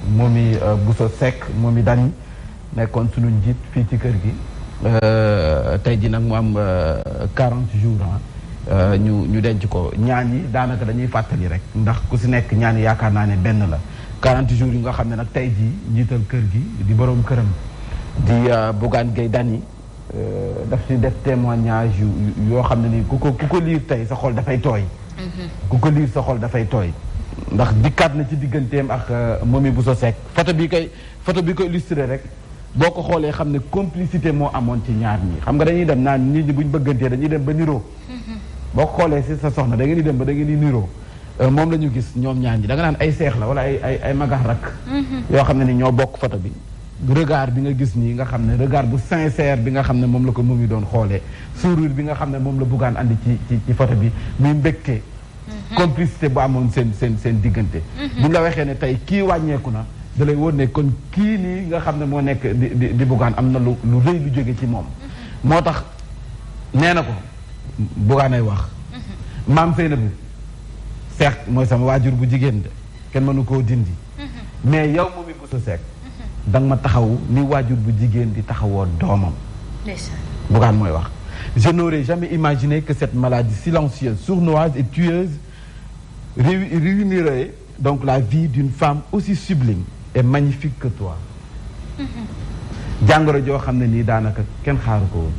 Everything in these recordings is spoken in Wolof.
Momy Bousso Seck Momy Dany nekkoon suñu njiit fii ci kër gi tey ji nag mu am 40 jours ñu denc ko ñaan yi daanaka dañuy fàttali rek ndax ku si nekk ñaan yi yaakaar naa ne benn la 40 jours yi nga xam ne nag tey ji njiital kër gi di boroom këram di Bougane Gueye Dany daf ci def témoignage yoo xam ne nii ku ko liir tey sa xol dafay tooy ku ko liir sa xol dafay tooy ndax dikkaat na ci digganteem ak Momy Bousso Seck photo bi ko illustré rek boo ko xoolee xam ne complicité moo amoon ci ñaar ñi xam nga dañuy dem naan nit ñi buñ bëggantee dañuy dem ba niroo boo ko xoolee si sa soxna da ngeen di dem ba da ngeen di niroo moom la ñu gis ñoom ñaar ñi da nga naan ay seex la wala ay magax rak yoo xam ne ni ñoo bokk photo bi regard bi nga gis nii nga xam ne regard bu sincère bi nga xam ne moom la ko Momy doon xoolee sourire bi nga xam ne moom la Bougane andi ci photo bi muy mbégte complicité bu amoon seen diggante bu la waxee ne tey kii wàññeeku na da lay wóor ne kon kii nii nga xam ne moo nekk di Bougane am na lu rëy lu jóge ci moom moo tax nee na ko Bougane ay wax maam Seynabou Seck mooy sama waajur bu jigéen de kenn mënu koo dindi mais yow Momy Bousso Seck da nga ma taxaw ni waajur bu jigéen di taxawoo doomam Bougane mooy wax je n'aurais jamais imaginé que cette maladie silencieuse sournoise et tueuse ruinerait donc la vie d'une femme aussi sublime et magnifique que toi jàngoro joo xam ne nii daanaka kenn xaaru ko woon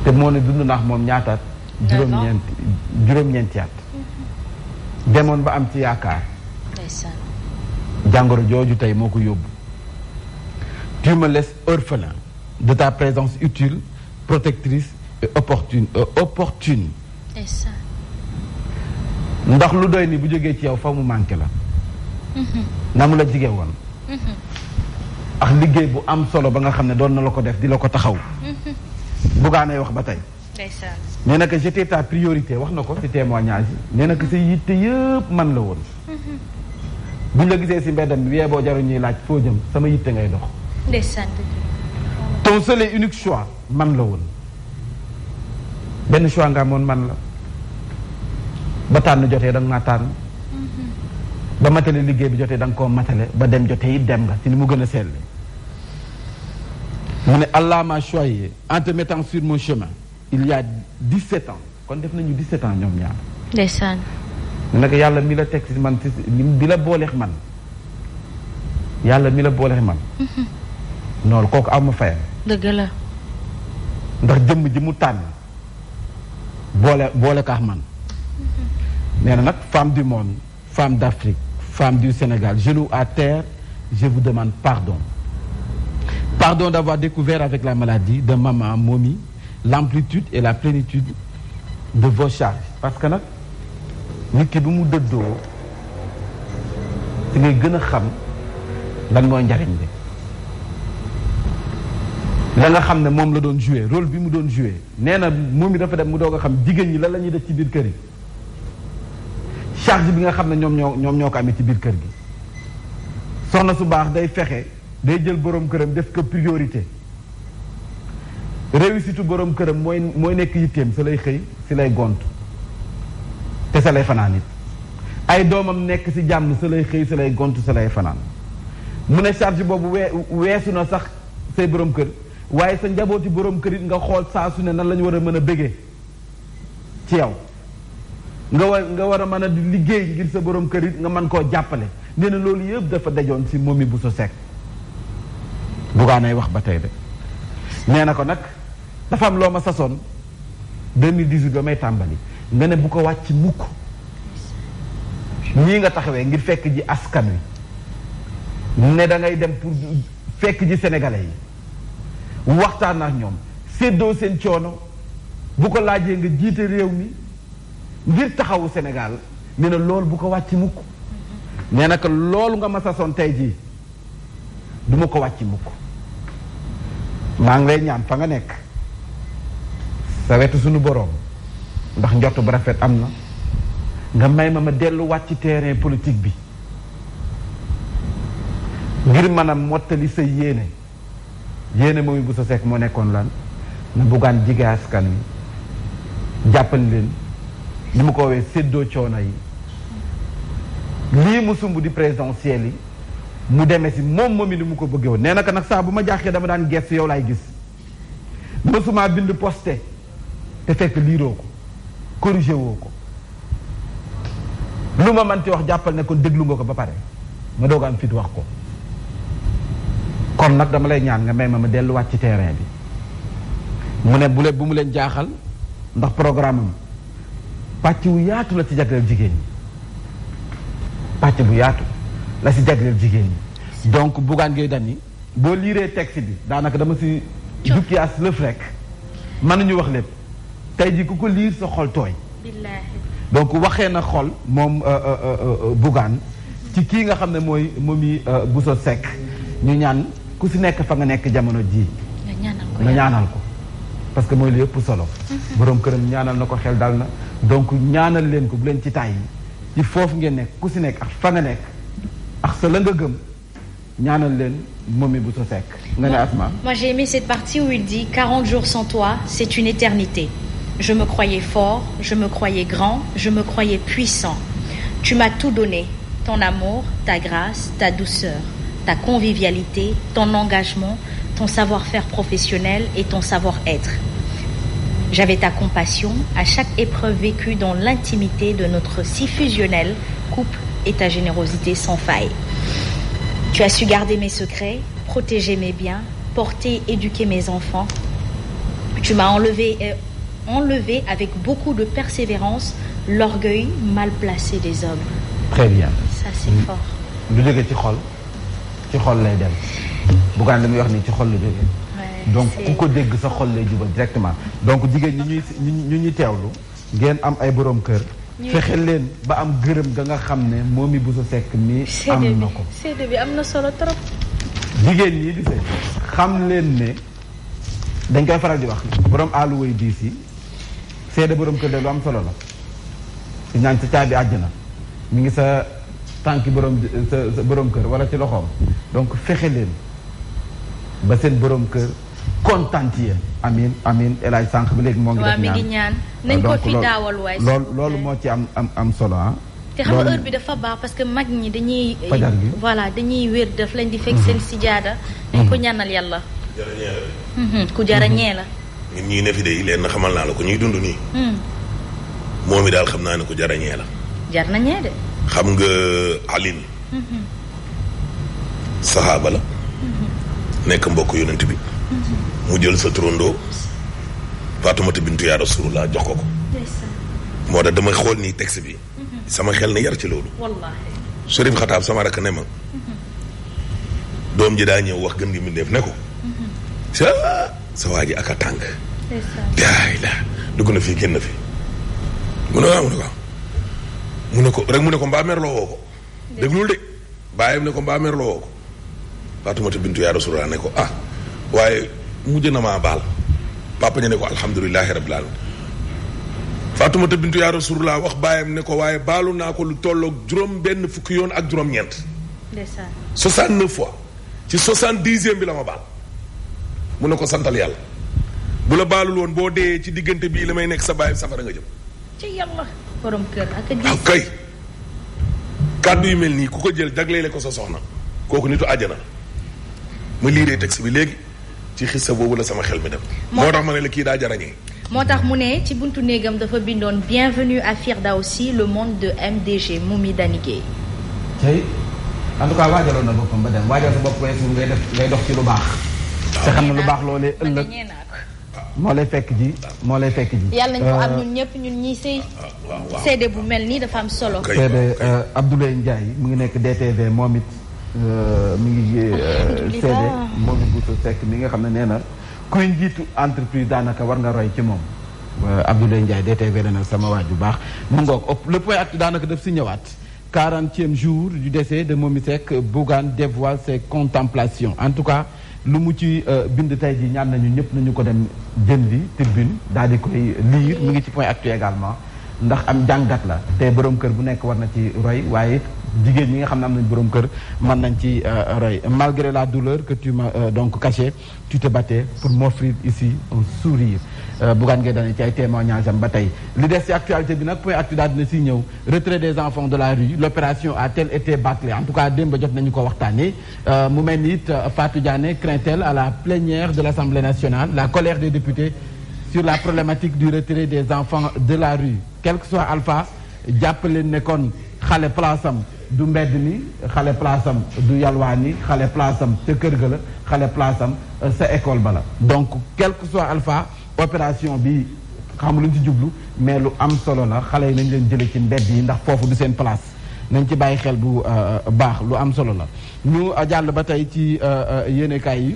te moo ne dund naax moom ñaataat juróom-ñeenti at demoon ba am ci yaakaar jàngoro jooju tey moo ko yóbbu tu me laisses orphelin de ta présence utile protectrice et opportune ndax lu doy ni bu jógee ci yow fa mu manqué la na mu la jige woon ak liggéey bu am solo ba nga xam ne doon na la ko def di la ko taxaw Bougane wax ba tey nee na que j'étais ta priorité wax na ko ci témoignage yi nee na que sa yitte yëpp man la woon buñ la gisee si mbeddam bi boo jaru ñuy laaj foo jëm sama yitte ngay dox ton seul et unique choix man la woon benn choix nga amoon man la ba tànn jotee da nga maa tànn ba matale liggéey bi jotee da nga koo matale ba dem jotee it dem nga ci ni mu gën a selle mu ne Allah m'a choisi en te mettant sur mon chemin il y a 17 ans kon def nañu 17 ans ñoom ñaar ndeysaan nag yàlla mi la teg ci man bi la booleex man yàlla mi la booleex man noonu kooku am ma fayam dëgg la ndax jëmm ji mu tànn boole kaax man nee na nag femme du monde femme d'Afrique femme du Sénégal genou à terre je vous demande pardon d'avoir découvert avec la maladie de maman Momy l'amplitude et la plénitude de vos charges parce que nag nit ki bu mu dëddoo ci ngay gën a xam lan mooy njariñ bi la nga xam ne moom la doon joué rôle bi mu doon joué nee na Momy dafa dem mu doog a xam jigéen ñi lan la ñuy def ci biir kër yi charge bi nga xam ne ñoom ñoo ko amee ci biir kër gi soxna su baax day fexe day jël borom këram def ko priorité réussite borom këram mooy nekk yitteem sa lay xëy si lay gont te sa lay fanaan it ay doomam nekk si jàmm sa lay xëy sa lay gont sa lay fanaan mu ne charge boobu weesu na sax say borom kër waaye sa njabooti borom kër it nga xool saa su ne nan la ñu war a mën a bëggee ci yow nga war a mën a di liggéey ngir sa borom kër it nga mën koo jàppale nee na loolu yëpp dafa dajoon si Momy Bousso Seck Bougane wax ba tey de nee na ko nag dafa am loo ma sasoon 2018 ba may tàmbali nga ne bu ko wàcc mukk ñii nga taxawee ngir fekk ji askan wi ne da ngay dem pour fekk ji sénégalais yi waxtaan ak ñoom séddoo seen coono bu ko laajee nga jiite réew mi ngir taxawu Sénégal nee na loolu bu ko wàcc mukk nee na que loolu nga ma sasoon tey jii du ma ko wàcc mukk maa ngi lay ñaan fa nga nekk sa wetu suñu boroom ndax njott bu rafet am na nga may ma delluwaat ci terrain politique bi ngir mën a mottali sa yéene Momy Bousso Seck moo nekkoon lan na Bougane jige askan wi jàppal leen li mu ko woowee séddoo coono yi lii mu sumb di présidentielle yi mu demee si moom ni mu ko bëggee woon nee na ko nag saa bu ma jaaxee dama daan gestu yow laay gis mësuma bind posté te fekk liiroo ko corrigé woo ko lu ma mën ci wax jàppal ne kon déglu nga ko ba pare ma doog am fit wax ko kon nag dama lay ñaan nga may ma delluwaat ci terrain bi mu ne bu mu leen jaaxal ndax programme am pàcc wu yaatu la ci jagleel jigéen ñi pàcc bu yaatu la ci jagleel jigéen ñi donc Bougane Gueye Dany boo liiree texte bi daanaka dama si jukkiyaas lëf rek mën nañu wax lépp tey ji ku ko liir sa xol tooy donc waxee na xol moom Bougane ci kii nga xam ne mooy Momy Bousso Seck ñu ñaan ku si nekk fa nga nekk jamono ji nga ñaanal ko parce que mooy li yëpp solo boroom këram ñaanal na ko xel dal na donc ñaanal leen ko bu leen ci tàyyi ci foofu ngeen nekk ku si nekk ak fa nga nekk ak sa la nga gëm ñaanal leen Momy Bousso Seck nga ne Asma. Moi j'ai aimé cette partie où il dit 40 jours sans toi c'est une éternité. Je me croyais fort, je me croyais grand, je me croyais puissant. Tu m'as tout donné, ton amour, ta grâce, ta douceur, ta convivialité, ton engagement, ton savoir-faire professionnel et ton savoir-être. J'avais ta compassion à chaque épreuve vécue dans l'intimité de notre si fusionnel couple et ta générosité sans faille. Tu as su garder mes secrets, protéger mes biens, porter et éduquer mes enfants. Tu m'as enlevé avec beaucoup de persévérance l'orgueil mal placé des hommes. Très bien. Ça c'est fort. lu jóge ci xol lay dem Bougane li muy wax nii ci xol la jóge donc ku ko dégg sa xol lay jubal directement donc jigéen ñi ñuy teewlu ngeen am ay borom kër fexe leen ba am gërëm ga nga xam ne Momy Bousso Seck mi am na ko seede bi am na solo trop jigéen ñi di sëy xam leen ne dañ koy faral di wax borom àlluway diis yi seede borom kër de lu am solo la si ñaan sa caabi àjjana mi ngi sa tànki borom sa borom kër wala ci loxoom donc fexe leen ba seen borom kër kontaan ci yéen amiin amiin El Hadj sànq bi léegi moo ngi def ñaan mi ngi ñaan nañ ko fi daawal waay loolu moo ci am solo ah te xam nga heure bi dafa baax parce que mag ñi dañuy fajar gi voilà dañuy wér daf lañ di fekk seen sijaada dañ ko ñaanal yàlla ku jarañee la ñun ñii ne fi de leen na xamal naa la ko ñuy dund nii moom i daal xam naa ne ko jarañee la jar na ñee de xam nga Aline saxaaba la nekk mbokk yonent bi mu jël sa turandoo Faatumata bintu yaa Rasulullah jox ko moo tax dama xool nii texte bi sama xel ne yar ci loolu wallaahi Chérif Xataab sama rakk ne ma doom ji daa ñëw wax gën gi mbindeef ne ko sa waa ji ak a tàng daay la dugg na fii génn fi mu ne ko rek mu ne ko mbaa merloo woo ko déglul de bàyyam ne ko mbaa merloo woo ko Faatumata bintu yaa Rasulullah ne ko waaye mujj na maa baal papa ñu ne ko alhamdulilahi rabbil alamin Faatumata bintu yaa Rasulullah wax bàyyam ne ko waaye baalu naa ko lu tolloog juróom benn fukki yoon ak juróom-ñeent 69 fois ci 70e bi la ma baal mu ne ko santal yàlla bu la baalul woon boo dee ci diggante bii la may nekk sa bàyyi safara nga jëm ci yàlla borom kër ak kay kàddu yu mel nii ku ko jël jagleele ko sa soxna kooku nitu àjjana ma liiree texte bi léegi ci xissa boobu la sama xel mi dem moo tax ma ne la kii daa jarañee moo tax mu ne ci buntu néegam dafa bindoon bienvenue à Firdawsi le monde de MDG Momy Dany Gueye tey en tout cas waajaloon na boppam ba dem waajal sa bopp weesu ngay dox ci lu baax te xam ne lu baax loolee ëllëg moo lay fekk ji yàlla nañu am ñun ñëpp ñun ñi sëy seede bu mel nii dafa am solo seede Abdoulaye Ndiaye mu ngi nekk DTV moom it mi ngi seede Momy Bousso Seck mi nga xam ne nee na kuy njiitu entreprise daanaka war nga roy ci moom Abdoulaye Ndiaye DTV la nag sama waaj bu baax mu ngoog le point actu daanaka daf si ñëwaat 40e jour du décès de Momy Seck Bougane dévoile ses contemplations en tout cas lu mu ci bind tey ji ñaan nañu ñëpp nañu ko dem jëndi tribune daal di koy lire mu ngi ci point actu également ndax am jàngat la te borom kër bu nekk war na ci roy waaye it jigéen ñi nga xam ne am nañ borom kër mën nañ ci roy. Malgré la douleur que tu m'as donc cachée, tu te battais pour m'offrir ici un sourire. Bougane Gueye Dany ci ay témoignage am ba tey li des ci actualité bi nag point actu daal dina si ñëw retrait des enfants de la rue l'opération a-t-elle été bâclée en tout cas démb jot nañu ko waxtaanee mu mel ni it Fatou Diané craint-elle à la plénière de l'Assemblée nationale la colère des députés sur la problématique du retrait des enfants de la rue quel que soit Alpha jàppaleen ne kon xale place am du mbedd mi xale place am du yalwaani xale place am ca kër ga la xale place am sa école ba la donc quel que soit Alpha opération bi xam lu ñu ci jublu mais lu am solo la xale yi nañ leen jële ci mbedd yi ndax foofu du seen place nañ ci bàyyi xel bu baax lu am solo la ñu jàll ba tey ci yéenekaay yi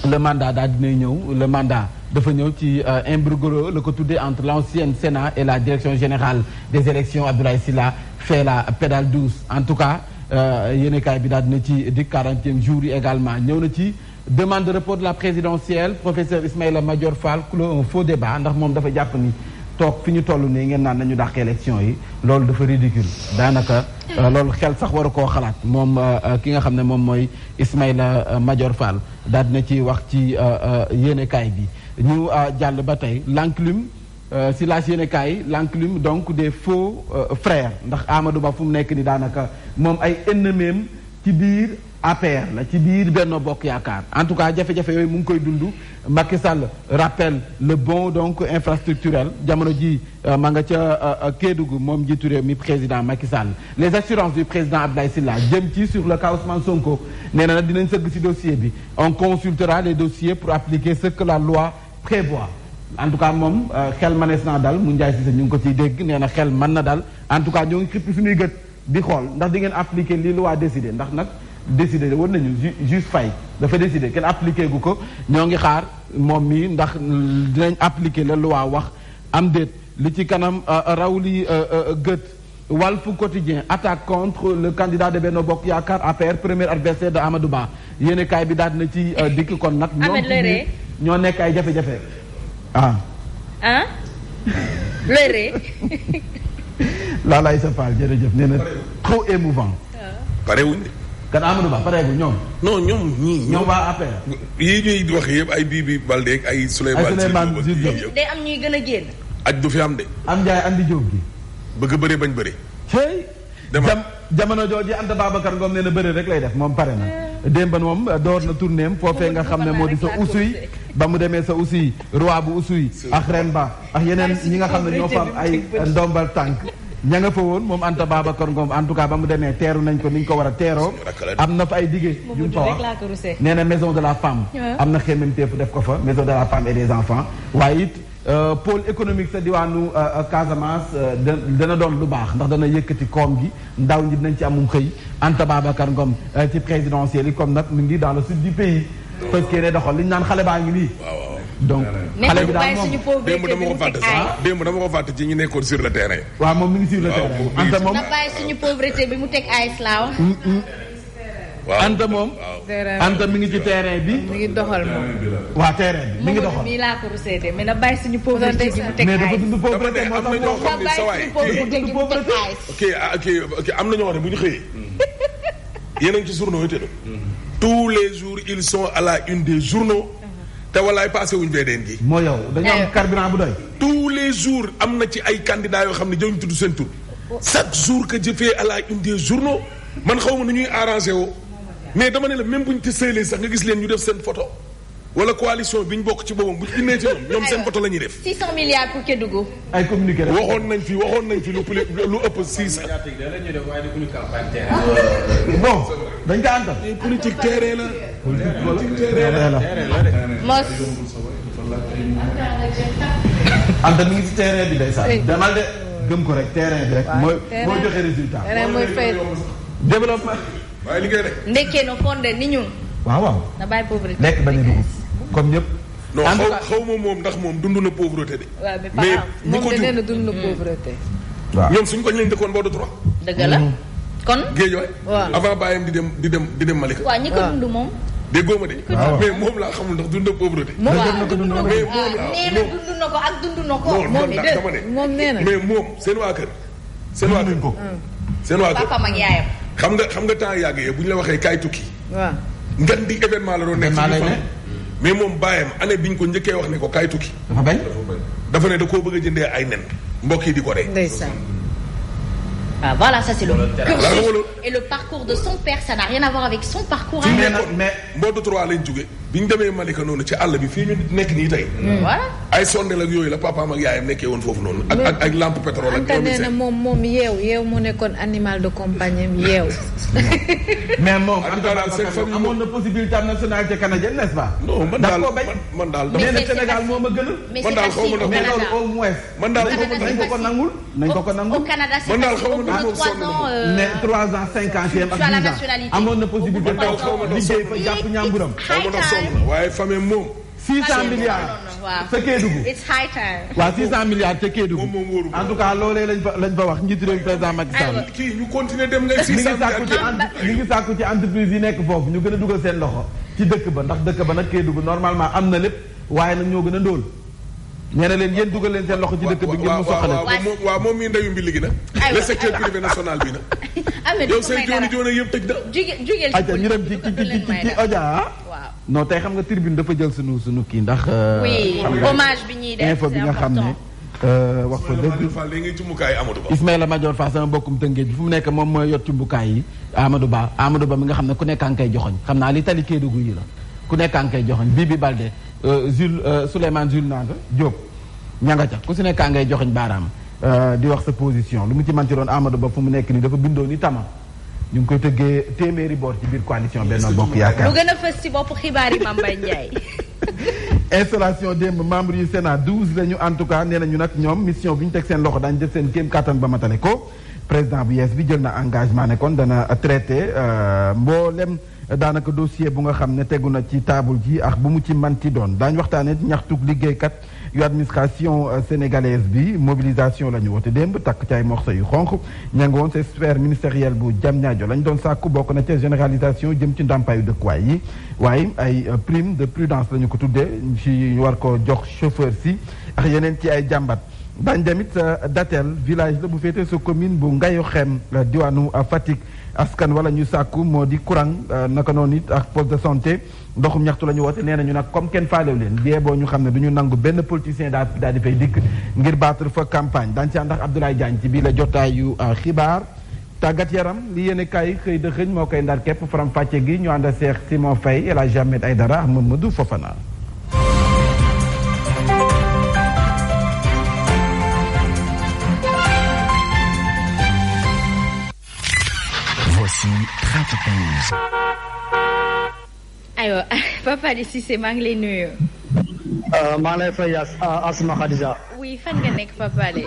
le mandat daal dinay ñëw le mandat dafa ñëw ci imbroglio la ko tuddee entre l'ancienne Sénat et la direction générale des élections Abdoulaye Sylla fait la pédale douce en tout cas yéenekaay bi daal dina ci di 40e jour yi également ñëw na ci demande de report de la présidentielle professeur Ismaïla Madior Fall clôt un faux débat ndax moom dafa jàpp ni toog fi ñu toll nii ngeen naan nañu dàq élection yi loolu dafa ridicule daanaka loolu xel sax waru koo xalaat moom ki nga xam ne moom mooy Ismaïla Madior Fall daal dina ci wax ci yéenekaay bi ñu jàll ba tey l'enclume si la yéenekaay l'enclume donc des faux frères ndax Amadou Ba fu mu nekk ni daanaka moom ay ennemis ci biir APR la ci biir Benno Bokk Yaakaar en tout cas jafe-jafe yooyu mu ngi koy dund Macky Sall rappelle le bon donc infrastructurel jamono ji ma nga ca Kédougou moom njiitu réew mi président Macky Sall les assurances du président Abdoulaye Sylla jëm ci sur le cas Ousmane Sonko nee na dinañ sëgg ci dossier bi on consultera les dossiers pour appliquer ce que la loi prévoit en tout cas moom xel manees naa dal mu njaay si sa ñu ngi ko ciy dégg nee na xel mën na dal en tout cas ñoo ngi xippi suñuy gët di xool ndax di ngeen appliquer li loi décidé ndax nag décidé war nañu juge Faye dafa décidé kenn appliqué gu ko ñoo ngi xaar moom mi ndax dinañ appliqué la loi wax am déet li ci kanam raw li gët Walf Quotidien attaque contre le candidat de Benno Bokk Yaakaar APR premier adversaire de Amadou Ba yéenekaay bi daal na ci dikk kon nag ñoo nekk ay jafe-jafe léré laalaay sa Fall jërëjëf nee na trop émouvant pare wuñ de kan Amadou Ba pareegu ñoom. non ñoom ñii. ñoom waa APR. yii ñuy wax yëpp ay Bibi Baldé ak ay Souleymane Jules day am ñuy gën a génn. aj du fi am de. am Ndiaye andi Diop gi. bëgg bëre bañ bëre. hey. jamono jooju Anta Babacar Ngom nee na bëre rek lay def moom pare na. démb moom door na tournée am foofee nga xam ne moo di sa usuy ba mu demee sa usuy roi bu usuy ak ren ba ak yeneen ñi nga xam ne ñoo fa am ay ndombal tànk. ña nga fa woon moom Anta Babacar Ngom en tout cas ba mu demee teeru nañ ko ni ñu ko war a teeroo am na fa ay dige yu mu fa wax nee na maison de la femme am na xemmemteefu def ko fa maison de la femme et des enfants waaye it pôle économique sa diwaanu Casamance dana doon lu baax ndax dana yëkkati koom gi ndaw ñi dinañ ci amum xëy Anta Babacar Ngom ci présidentielle yi comme nag mu ngi dans le sud du pays parce que ne doxal li ñu naan xale baa ngi nii donc xale bi daal moom démb dama ko fàtte ci ñu nekkoon sur le terrain. waaw moom mi ngi sur le terrain. Anta moom na bàyyi suñu pauvreté bi mu teg AS laa wax. Anta moom. Anta mi ngi ci terrain bi. mi ngi doxal moom. waa terrain bi mi ngi doxal. mii laa ko rusee de mais na bàyyi suñu pauvreté bi mu teg AS. mais dafa dund pauvreté moo tax ñoo xam ne sa waay ok am na ñoo xam ne bu ñu xëyee. yéen a ngi ci journaux yi te tous les jours ils sont à la une des journaux. te walaay passé wuñ VDN gi. moo yow dañoo am carburant bu doy. tous les jours am na ci ay candidats yoo xam ne jëwuñ tudd seen tur. chaque jour que je fais à la une des journaux man xaw ma nu ñuy arrangé woo mais dama ne la même buñ te sëylee sax nga gis leen ñu def seen photo wala coalition bi ñu bokk ci boppam bu ñu indee ci ñoom seen photo la ñuy def. 600 milliards pour Kédougou. ay communiqué rek waxoon nañ fi lu ëpp 600. bon dañ ko àndal. politique terrain la. politique terrain la. mos. Anta mi ngi ci terrain bi day sax. demal de gëm ko rek terrain bi rek. mooy joxe résultat. terrain mooy fay. développement. waaye liggéey rek. ndekkee na fondé ni ñun. waaw. na bàyyi pauvreté. lekk bañ a dugg comme ñëpp. non xaw ma moom ndax moom dund na pauvreté de. waaw mais ñi ko moom nee na dund na pauvreté. waaw ñoom suñ ko ñu leen dëkkoon boo de 3. dëgg la kon. géej waay. waaw avant bàyyam di dem Malika. waaw ñi ko dund moom. déggoo ma de. mais moom laa xamul ndax dund pauvreté. moom dund na ko mais moom laa nee na dund na ko ak dund na ko. non dama ne. moom nee na mais moom seen waa kër. seen waa kër ko. seen waa kër papam ak yaayam. xam nga temps yàgg yee bu ñu la waxee kaay tukki. waaw. ngan di événement la doon nekk. mais moom bàyyam année bi ñu ko njëkkee wax ne ko kaay tukki. dafa bañ. dafa ne da koo bëgg a jëndee ay nen mbokk yi di ko rey. ndeysaan. Ah, voilà, ça c'est le cursus et le parcours de son père, ça n'a rien à voir avec son parcours. mais Mbodj 3 lañ jóge bi ñu demee Malika noonu ci àll bi fii ñu nekk nii tey. Voilà. ay sondeel ak yooyu la papaam ak yaayam nekkee woon foofu noonu. ak lampe pétrole ak. Anta nee na moom yeew mu nekkoon animal de compagnie yeew. mais moom en tout cas daal seen famille amoon na possibilité am nationalité canadienne n'est-ce pas. non man daal nee na Sénégal moo ma gënal. mais c'est facile au mais Canada. loolu au moins. man daal nañ ko ko nangul. Au Canada, c'est man daal facile. xaw Au ma bout de 3 ans, mais 3 ans 5 ans ak 10 tu as la ans nationalité. amoon na possibilité daal xaw ma liggéey fa jàpp ñàmburam. xaw ma ndax sonn na waaye famille moom. 600 milliards. Waaw. ca Kédougou. It's high time. waaw 600 milliards ca Kédougou. moom wóoru en tout cas loolee lañ fa wax njiitu réew président Macky Sall. kii ñu continuer dem ngay. 600 mi ngi sàkku ci entreprise yi nekk foofu ñu gën a dugal seen loxo ci dëkk ba ndax dëkk ba nag Kédougou normalement am na lépp waaye nag ñoo gën a ndóol. nee na leen yéen dugal leen seen loxo ci dëkk bi ngir mu soxale. waaw moom mii ndeyu mbi ligi na. le secteur privé national bi na. yow seen jooni yëpp tëj na. jugeel ci ñu dem ci Odia. non tey xam nga tribune dafa jël sunu kii ndax. oui hommage bi ñuy def info bi nga xam ne. wax fa dëgg léegi cumbukaay Amadou Ba. Ismaïla Madior Fall sama bokkum tëngéej bi fu mu nekk moom mooy yor cumbukaay yi Amadou Ba mi nga xam ne ku nekkaa nga koy joxoñ xam naa li tali Kédougou yi la ku nekkaa nga koy joxoñ Bibi Baldé Souleymane Jules Nanda Diop ña nga ca ku si nekkaa ngay joxoñ baaraam di wax sa position lu mu ci manti doon Amadou Ba fu mu nekk nii dafa bindoo ni tama ñu ngi koy tëggee téeméeri boor ci biir coalition Benno Bokk Yaakaar. lu gën a fës ci bopp xibaar yi Mame Mbaye Ndiaye. installation démb membre yu Sénat 12 lañu en tout cas nee nañu nag ñoom mission bi ñu teg seen loxo daañu def seen kéem kattan ba matale ko président bu yees bi jël na engagement ne kon dana traité mboolem daanaka dossier bu nga xam ne tegu na ci table ji ak bu mu ci manti doon daañu waxtaanee ñaxtug liggéeykat yu administration sénégalaise bi mobilisation la ñu woote démb takk ci ay morceau yu xonq ña nga woon sa sphère ministérielle bu Diamniadio lañ doon sàkku bokk na ca généralisation jëm ci ndàmpaayu dëkkuwaay yi waaye ay prime de prudence la ñu ko tuddee ci war ko jox chauffeur si ak yeneen ci ay jàmbat dañ demit Datel village la bu féete sa commune bu Ngayoxem diwaanu Fatick askan wala ñu sàkku moo di courant naka noonu it ak poste de santé ndoxum ñaxtu la ñu woote nee nañu nag comme kenn faalew leen bie boo ñu xam ne du ñu nangu benn politicien daal di fay dikk ngir battre fa campagne daañu ci ànd ak Abdoulaye Diagne ci bii la jotaayu xibaar tàggat yaram li yéene kaay xëy de xëñ moo koy ndar képp faram fàcce gi ñu ànd a Cheikh Simon Faye El Hadj Ahmed Aïdara ak Mamadou Fofana. Voici Trafic News. aywa Papa Alé Cissé maa ngi lay nuyu. maa ngi lay fay Asma Khadija. oui fan nga nekk Papa Alé.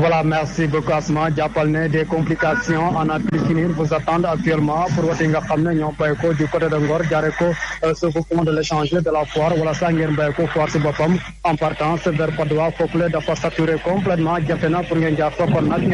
Voilà, merci beaucoup Asma jàppal ne des complications en a pu finir vous attendent actuellement pour wati nga xam ne ñoo bay ko du côté de Ngor jaare ko ce fond de l'échange de la foire wala saa ngeen bay ko foire si boppam en partance vers Patte d'Oie foofu la dafa saturé complètement jafe na pour ngeen jaar fa kon nag